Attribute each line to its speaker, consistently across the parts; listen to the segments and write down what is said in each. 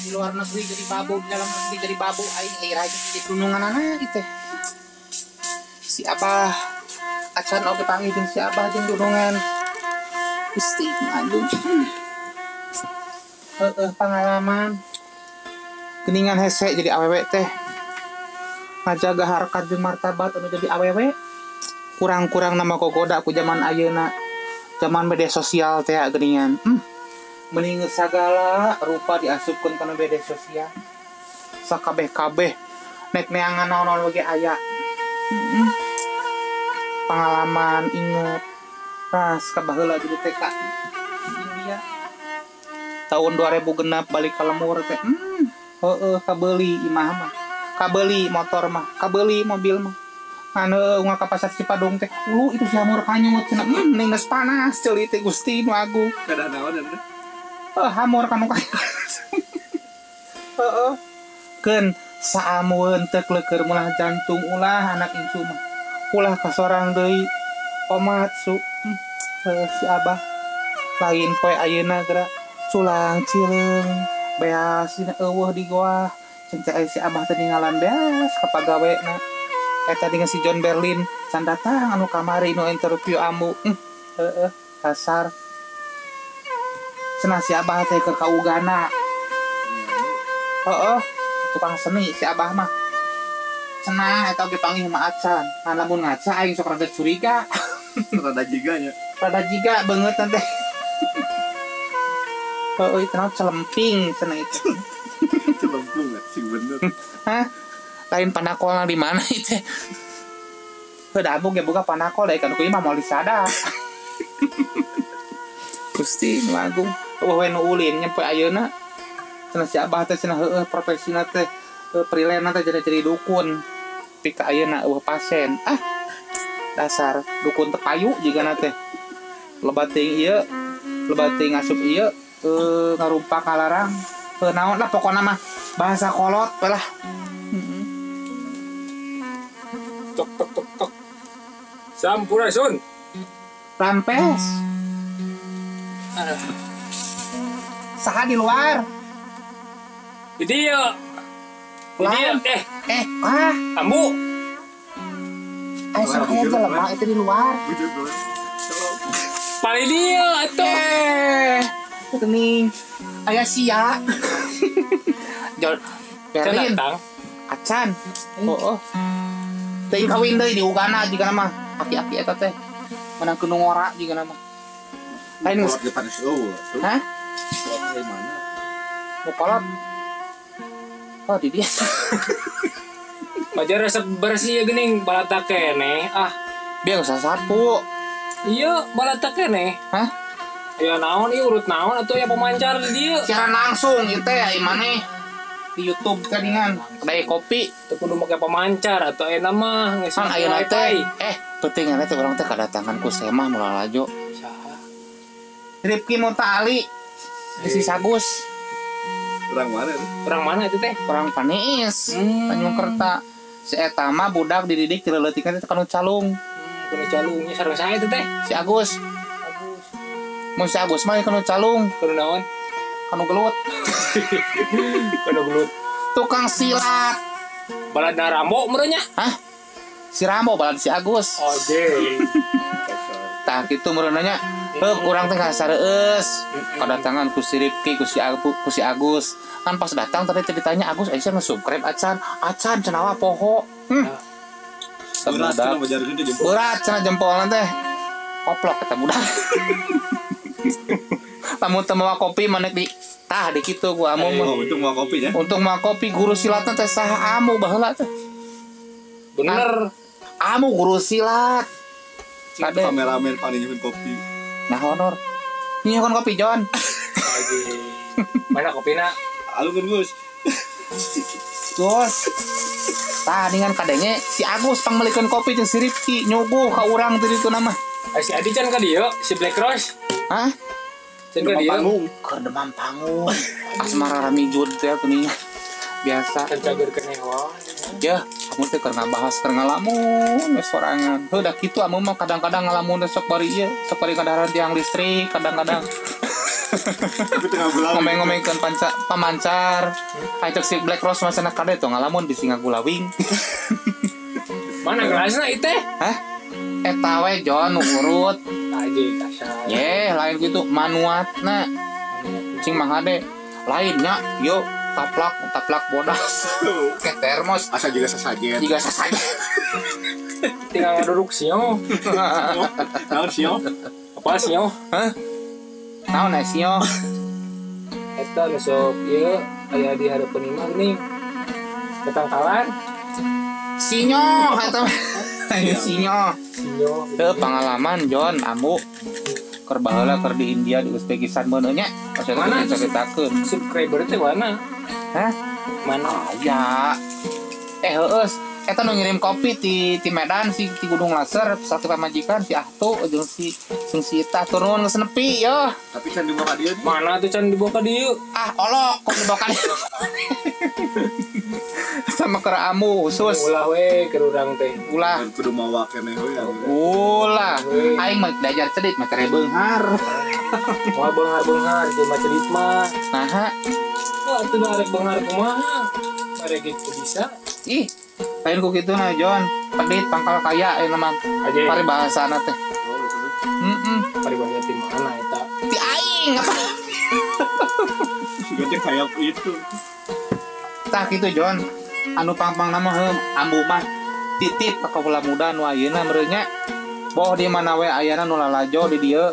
Speaker 1: Di luar negeri jadi babu, di dalam negeri jadi babu, aing air aja jadi dunungan anak gitu. Si Abah acan oge panggih jeung si Abah jeung dunungan. Gusti aduh. Heeh, pengalaman. Geningan hese jadi awewe teh. Ngajaga harkat jeung martabat anu jadi awewe. Kurang-kurang nama kogoda ku zaman ayeuna. Zaman media sosial teh geuningan. Mending sagala rupa diasupkeun kana media sosial. Sakabeh-kabeh nek neangan naon-naon ge aya. Pengalaman inget ras ka baheula jadi TK India. Tahun 2006 balik ka lembur teh. Heueuh kabeuli imah mah. Kabeuli motor mah, kabeuli mobil mah. Anu unga ka pasar Cipadung teh, ulu itu si hamur kanyut cenah. Ning geus panas ceuli teh Gusti nu agung.
Speaker 2: Kadah naon eta?
Speaker 1: Hamur kanu kanyut. Heeh. Keun saamueun teu kleukeur mulah jantung ulah anak incu mah. Ulah kasorang deui omat su. Si Abah lain poe ayeuna geura culang cileung beas dina eueuh di goa. Cenca si Abah teh ninggalan beas ka pagawena. Eta dengan si John Berlin can datang anu kamari nu interview ambu. Heeh, kasar. Cenah si Abah teh keur ka Uganda. Heeh, tukang seni si Abah mah. Cenah eta oge panggih mah acan. Nah lamun ngaca aing sok rada curiga.
Speaker 2: Rada jiga nya.
Speaker 1: Rada jiga beungeut teh. Heeh, itu naon celemping cenah itu.
Speaker 2: Celempung sing bener.
Speaker 1: Hah? Lain panakol di mana itu? Heuh ambu ge boga panakol da ikan ku imah moal disada. Gusti nu agung, eueuh we nu ulin nya poe ayeuna. Cenah si Abah teh cenah heueuh profesina teh freelance teh jadi dukun. Tapi ka ayeuna eueuh pasien. Ah. Dasar dukun teu payu jigana teh. Loba teuing ieu, loba teuing asup ieu ngarumpak kalarang. Heuh naon lah pokona mah bahasa kolot we lah.
Speaker 3: Tok tok tok tok. Sampurasun.
Speaker 1: Rampes. Saha di luar?
Speaker 3: Di dieu. Di dieu
Speaker 1: ah,
Speaker 3: ambu.
Speaker 1: Aya saha jelema itu di luar.
Speaker 3: Pali dieu atuh.
Speaker 1: Geuning. Aya sia. Jol Berlin. Acan. Oh. Teuing kawin deui di Uganda jigana mah. Aki-aki eta teh. Menang ku nu ngora jigana mah. Lain geus
Speaker 2: kolot ge panas eueuh.
Speaker 1: Hah?
Speaker 2: Kolot di mana?
Speaker 1: Nu kolot. Oh, di dia.
Speaker 3: Wajar resep bersih ya geuning balata keneh ah.
Speaker 1: Biar usah sapu.
Speaker 3: Iya, balata keneh.
Speaker 1: Hah?
Speaker 3: Ya naon ieu urut naon atuh ya pemancar di dieu.
Speaker 1: Siaran langsung ieu teh ai maneh. Di YouTube tadingan kedai kopi
Speaker 3: teu kudu make pemancar atau enak mah geus
Speaker 1: kan ayeuna teh penting teh urang teh kadatangan ku Semah nu lalajo.
Speaker 3: Saha?
Speaker 1: Rifki Mutali si Sagus.
Speaker 2: Urang mana itu?
Speaker 3: Urang mana itu teh?
Speaker 1: Urang Paniis. Tanjung Kerta. Si eta mah budak dididik ti leutikna teh kanu calung.
Speaker 3: Kanu calung nya sareng saha itu teh?
Speaker 1: Si Agus.
Speaker 3: Agus.
Speaker 1: Mun si Agus mah kanu calung.
Speaker 3: Kanu naon?
Speaker 1: Kanu gelut.
Speaker 3: Kanu gelut.
Speaker 1: Tukang silat.
Speaker 3: Balad Rambo meureun nya?
Speaker 1: Hah? Si Rambo balad si Agus.
Speaker 3: Oke.
Speaker 1: Tah kitu meureun nya. Heuh urang teh kasareueus. Kadatangan ku si Rifki, ku si Agus. Kan pas datang tadi teh ditanya Agus aya nge-subscribe acan. Acan cenah poho.
Speaker 2: Berat cenah bajarkeun teh jempol.
Speaker 1: Berat cenah jempolna teh. Koplok eta budak. Lamun teu mawa kopi manek di tah di kitu ku amu mah.
Speaker 2: Oh, untung mawa kopi nya.
Speaker 1: Untung mawa kopi guru silatna teh saha amu baheula teh.
Speaker 3: Bener.
Speaker 1: Amu guru silat.
Speaker 2: Kade kameramen paling kopi.
Speaker 1: Nah honor. Nyieun kopi John.
Speaker 3: Mana kopina?
Speaker 2: Alungkeun Gus.
Speaker 1: Gus. Tah dengan kadenge si Agus pangmelikeun kopi jeung si Rifki nyuguh ka urang teh ditu mah.
Speaker 3: Si Adi can ka dieu, si Black Rose.
Speaker 1: Hah?
Speaker 3: Can ka dieu.
Speaker 2: Panggung.
Speaker 1: Keur demam panggung. Asmara ramijud teh kuning. Biasa.
Speaker 3: Can cager keneh wae.
Speaker 1: Yeuh, Amu teh keur ngabahas keur ngalamun we sorangan. Heuh da kitu amu mah kadang-kadang ngalamun teh sok bari ieu, sok bari kadaharan tiang listrik kadang-kadang.
Speaker 2: Tapi tengah gulawing.
Speaker 1: Ngomeng-ngomengkeun pamancar. Aya cek si Black Rose mah cenah kade tuh ngalamun bisi ngagulawing.
Speaker 3: Mana gelasna ieu teh?
Speaker 1: Hah? Eta we Jon nu urut.
Speaker 3: Aje kasar.
Speaker 1: Ye, lain kitu manuatna. Cing mah hade. Lainnya yo taplak bodas. Ke termos
Speaker 2: asa juga sasajen.
Speaker 1: Juga sasajen.
Speaker 3: Tinggal ngaduruk sio.
Speaker 2: Naon sio?
Speaker 3: Apa sio?
Speaker 1: Hah? Naon sio?
Speaker 3: Eta nu sok ieu aya di hareupeun imah geuning. Ketangkalan.
Speaker 1: Sinyo eta. Sinyo.
Speaker 3: Sinyo.
Speaker 1: Teu pengalaman Jon ambu keur baheula keur di India di Uzbekistan beuneu nya.
Speaker 3: Mana
Speaker 1: caritakeun?
Speaker 3: Subscriber teh mana?
Speaker 1: Hah?
Speaker 3: Mana?
Speaker 1: Aya. Heueus, eta nu ngirim kopi ti Medan si ti Gunung Laser satu pamajikan si Ahtu jeung si Ita turun geus nepi yo.
Speaker 2: Tapi can dibawa ka dieu.
Speaker 3: Mana tuh can dibawa ka dieu?
Speaker 1: Ah, olok kok dibawa ka dieu. Sama keur amu khusus.
Speaker 3: Ulah we keur urang teh.
Speaker 1: Ulah.
Speaker 2: Kudu mawa keneh we.
Speaker 1: Ulah. Aing mah diajar cedit mah tere beunghar.
Speaker 3: Moal beunghar-beunghar jeung mah cedit mah.
Speaker 1: Naha?
Speaker 3: Atuh da arek beunghar kumaha? Arek gitu bisa.
Speaker 1: Ih, lain ku kitu na Jon. Pedit pangkal kaya ayeuna mah. Paribahasana teh. Heeh.
Speaker 3: Paribahasa ti mana eta?
Speaker 1: Ti aing.
Speaker 2: Siga teh kaya itu.
Speaker 1: Tah kitu Jon. Anu pang-pang nama heuh ambu mah titip ka kaula muda nu ayeuna meureun nya. Boh di mana we ayana nu lalajo di dieu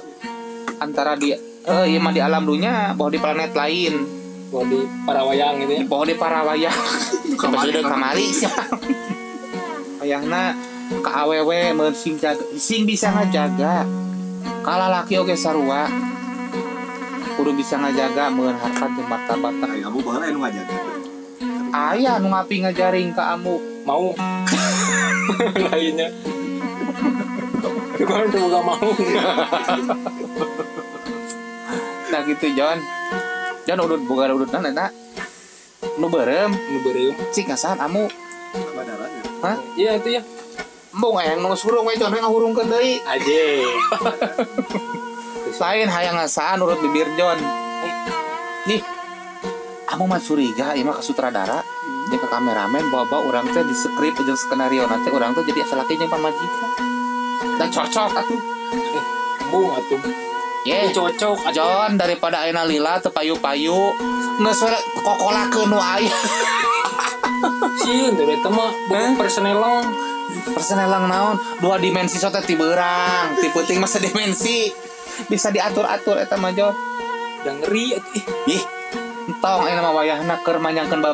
Speaker 1: antara di ieu mah di alam dunya, boh di planet lain.
Speaker 3: Boh di parawayang gitu ya.
Speaker 1: Boh di parawayang. Kamari kamari sia. Wayahna ka awewe mun sing jaga, sing bisa ngajaga. Kalalaki oge sarua. Kudu bisa ngajaga mun harkat jeung martabat.
Speaker 2: Ai ambu baheula anu ngajaga.
Speaker 1: Aya nu ngapi ngajaring ka ambu.
Speaker 3: Mau. Lainnya. Cuman tuh gak mau.
Speaker 1: Nah gitu Jon. Jon udut boga udutna eta. Nu beureum,
Speaker 3: nu beureum.
Speaker 1: Cik ngasahan amu.
Speaker 2: Kabadaran ya.
Speaker 1: Hah?
Speaker 3: Iya itu ya.
Speaker 1: Embung aya nu hurung we Jon we ngahurungkeun deui.
Speaker 3: Aje.
Speaker 1: Lain hayang ngasaan urut bibir Jon. Ih. Amu mah curiga ieu mah ka sutradara jeung ka kameramen bawa-bawa urang teh di skrip jeung skenario nanti urang teh jadi salaki jeung pamajikan. Da cocok atuh.
Speaker 3: Embung atuh.
Speaker 1: Ye,
Speaker 3: cocok
Speaker 1: Jon daripada ayeuna lila teu payu-payu geus we kokolakeun nu aya.
Speaker 3: Sieun teh eta mah bukan persenelang.
Speaker 1: Persenelang naon? Dua dimensi sok teh ti beurang, ti peuting mah sedimensi. Bisa diatur-atur eta mah Jon.
Speaker 3: Da ngeri atuh.
Speaker 1: Ih. Entong ayeuna mah wayahna keur manyangkeun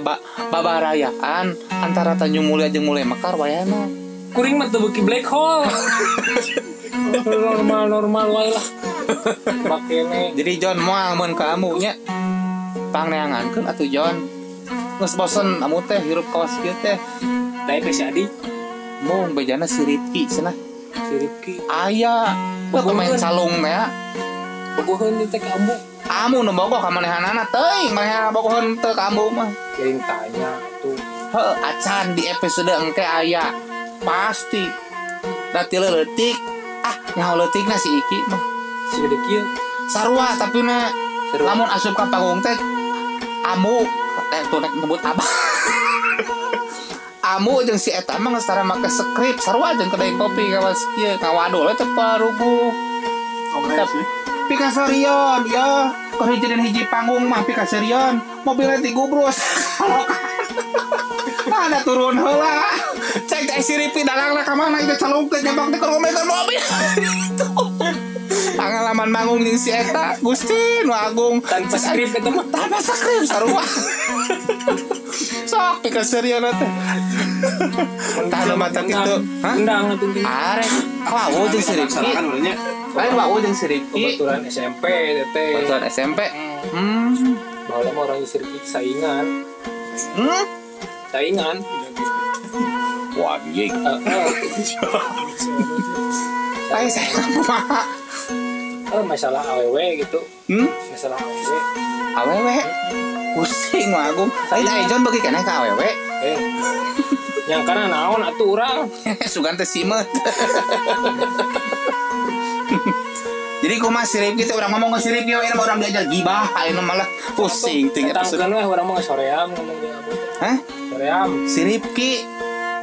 Speaker 1: babarayaan antara Tanjung Mulia jeung Mulia Mekar wayahna.
Speaker 3: Kuring mah teu beuki black hole. Normal-normal wae lah. Makene.
Speaker 1: Jadi Jon moal mun ka amu nya. Pangneangankeun atuh Jon. Geus bosen amu teh hirup kawas kieu teh.
Speaker 3: Daek si Adi.
Speaker 1: Mung bejana si Ripki cenah.
Speaker 3: Si Ripki.
Speaker 1: Aya, pemain calung teh.
Speaker 3: Bogoheun teh ka ambu.
Speaker 1: Amu nu bogoh ka manehanana teuing, manehana bogoheun teu ka ambu mah.
Speaker 3: Jeung tanya tuh.
Speaker 1: Heuh, acan di episode engke aya. Pasti. Da ti leutik. Ah, nyaho leutikna si Iki mah.
Speaker 3: Si gede kieu.
Speaker 1: Sarua tapi na lamun asup ka panggung teh amu tuh nek nyebut abah. Amu jeung si eta mah geus tara make skrip sarua jeung kedai kopi kawas kieu ngawadul teh paruguh. Pikaserion ya, keur hiji hiji panggung mah pikaserion, mobilna digubrus. Ada turun heula. Cek teh si Ripi dalangna ka mana itu calung teh nyabak teh keur ngomekeun mobil. Pengalaman manggung jeung si eta Gusti nu agung
Speaker 3: tanpa skrip eta mah
Speaker 1: tanpa skrip sarua. Sok pikaserion teh. Tah nu mata kitu. Hah?
Speaker 3: Undang atuh.
Speaker 1: Arek wau jeung si Ripi. Lain wau jeung si Ripki.
Speaker 3: Kebetulan SMP teh.
Speaker 1: Kebetulan SMP.
Speaker 3: Baheula mah orang si Ripki saingan. Saingan.
Speaker 1: Wah, bieu. Lain saingan kumaha?
Speaker 3: Masalah awewe gitu. Masalah awewe.
Speaker 1: Awewe. Pusing mah agung. Lain aya Jon beuki keneh ka awewe.
Speaker 3: Yang kana naon atuh urang?
Speaker 1: Sugan teh simeut. Jadi kumaha si Rifki teh urang ngomong ke si Rifki we urang diajar gibah ayeuna malah pusing ting episode.
Speaker 3: Tangkeun we urang mah soream ngomong jeung abah.
Speaker 1: Hah?
Speaker 3: Soream.
Speaker 1: Si Rifki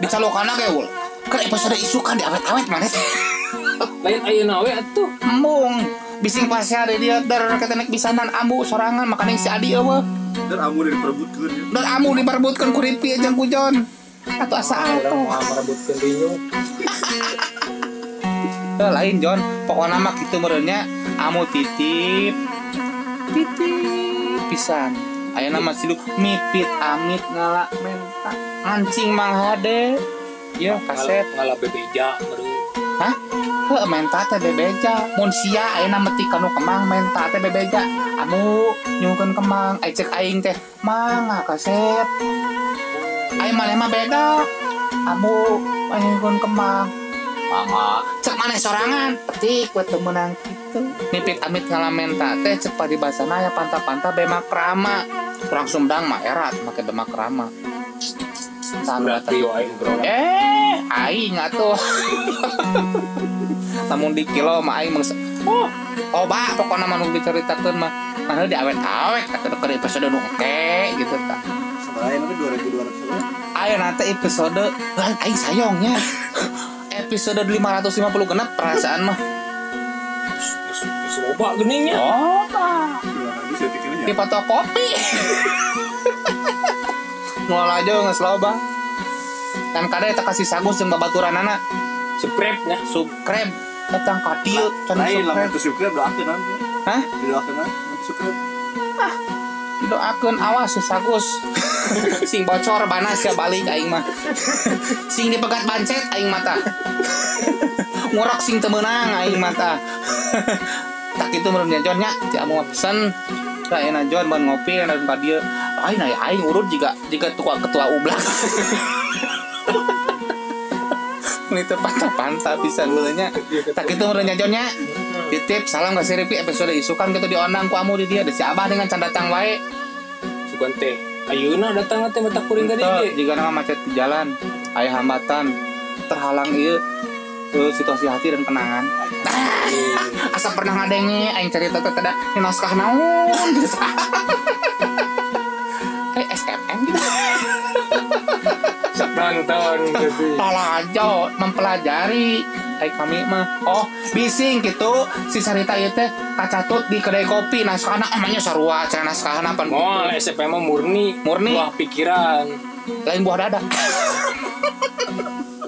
Speaker 1: dicalokana ge ul. Keur episode isukan di awet-awet maneh.
Speaker 3: Lain ayeuna we atuh.
Speaker 1: Embung. Bising pasea di dieu der ketenek bisanan ambu sorangan makanya si Adi eueuh.
Speaker 2: Dan amu diperebutkeun ya.
Speaker 1: Dan amu diperebutkeun ku Rifki jeung ku Jon. Atuh asa atuh.
Speaker 3: Urang moal merebutkeun rinyu.
Speaker 1: Lain Jon, pokoknya mah kitu meureunnya amu titip titip pisan. Ayeuna mah siluk mipit amit ngala menta mancing Mang Hade. Ieu kaset
Speaker 3: ngala bebeja meureun.
Speaker 1: Hah? Heuh menta teh bebeja. Mun sia ayeuna metik kanu kemang menta teh bebeja. Amu nyuhunkeun kemang, ai cek aing teh mangga kaset. Ai maneh mah beda. Amu nyuhunkeun kemang. Mama, cek maneh sorangan, petik we teu meunang kitu. Mipit amit ngalamenta teh cek paribasana aya panta-panta bemak krama. Urang Sumedang mah erat make bemak krama.
Speaker 3: Berarti aing bro.
Speaker 1: Aing atuh. Lamun di kilo mah aing mangsa. Oh, oba pokona mah nu dicaritakeun mah. Mah di awet-awet atuh keur episode nu engke gitu tah.
Speaker 2: Sabaraha ayeuna 2200.
Speaker 1: Ayeuna teh episode aing sayongnya. Episode 550 genep perasaan mah.
Speaker 3: Geus loba geuning nya.
Speaker 1: Loba. Di fotokopi. Moal aja geus loba. Kan kada eta kasih sagus jeung babaturanana.
Speaker 3: Subscribe nya.
Speaker 1: Subscribe datang ka dieu cenah
Speaker 2: subscribe. Lain lamun teu subscribe doakeun nanti.
Speaker 1: Hah?
Speaker 2: Didoakeun nanti subscribe.
Speaker 1: Ah. Didoakeun awas si Sagus. Sing bocor bana sia balik aing mah. Sing dipegat bancet aing mah tah. Ngurek sing teu meunang aing mah tah. Tak kitu meureun nya Jon nya, ti amu mah pesen. Tah ayeuna Jon mun ngopi dan ka dieu. Aing aya aing urut jiga ketua ublak. Ini teh panta-panta pisan meureun nya. Tak kitu meureun nya Jon nya. Titip salam ka si Rifki episode isukan kitu diondang ku amu di dieu. Da si Abah dengan can datang wae.
Speaker 3: Sugan teh ayeuna datang teh mata kuring tadi ge.
Speaker 1: Jika nama macet di jalan, aya hambatan, terhalang ieu situasi hati dan kenangan. Asa pernah ngadenge aing cerita teh tada naskah naon gitu. Kayak SMM gitu.
Speaker 3: Sok nonton gitu.
Speaker 1: Palajo mempelajari ai kami mah. Oh, bising gitu si sarita ieu teh kacatut di kedai kopi naskahna emangnya sarua cenah naskahna pan.
Speaker 3: Moal SMP mah murni,
Speaker 1: murni
Speaker 3: buah pikiran,
Speaker 1: lain buah dada.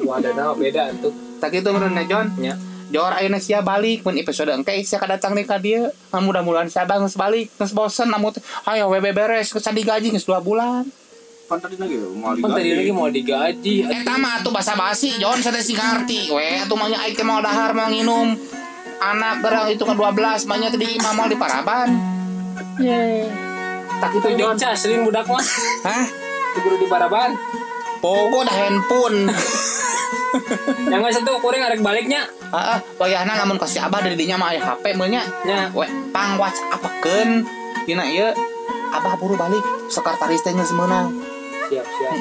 Speaker 3: Buah dada beda tuh.
Speaker 1: Tak kitu meureun nya Jon.
Speaker 3: Nya.
Speaker 1: Jor ayeuna sia balik mun episode engke sia kadatang deui ka dieu. Mudah-mudahan sia bang geus balik, geus bosen namun ayo we beres geus digaji geus 2 bulan.
Speaker 2: Pan tadi lagi mau digaji.
Speaker 3: Pan tadi lagi mau digaji.
Speaker 1: Eta mah atuh basa-basi Jon saya teh sing ngarti we atuh mah nya aing teh mau dahar mau nginum. Anak berang itu kan 12 mah nya teh di imah moal di paraban. Ye. Tak kitu Jon.
Speaker 3: Dicas lin budak mah.
Speaker 1: Hah?
Speaker 3: Teu kudu di paraban.
Speaker 1: Pogo dah handphone.
Speaker 3: Yang geus atuh kuring arek baliknya.
Speaker 1: Heeh, wayahna lamun ka si Abah dari dinya mah aya HP meunya.
Speaker 3: Nya.
Speaker 1: We pang WhatsApp-keun dina ieu Abah buru balik sekretaris teh geus meunang.
Speaker 3: Siap, siap.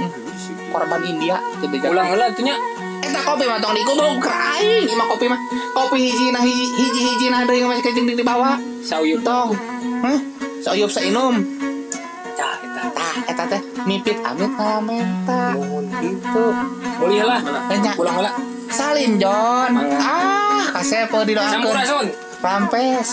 Speaker 1: Korban India teu beja.
Speaker 3: Ulang heula atuh nya.
Speaker 1: Eta kopi mah tong digobok aing ieu mah kopi mah. Kopi hiji nah hiji nah deui mah jeung dibawa.
Speaker 3: Sauyup
Speaker 1: tong. Hah? Sauyup sainum.
Speaker 3: Tah eta.
Speaker 1: Tah eta teh mipit amit ngamenta. Gitu.
Speaker 3: Mulih lah. Pulang heula.
Speaker 1: Salim Jon. Ah, kasep didoakeun.
Speaker 3: Sampurasun.
Speaker 1: Rampes.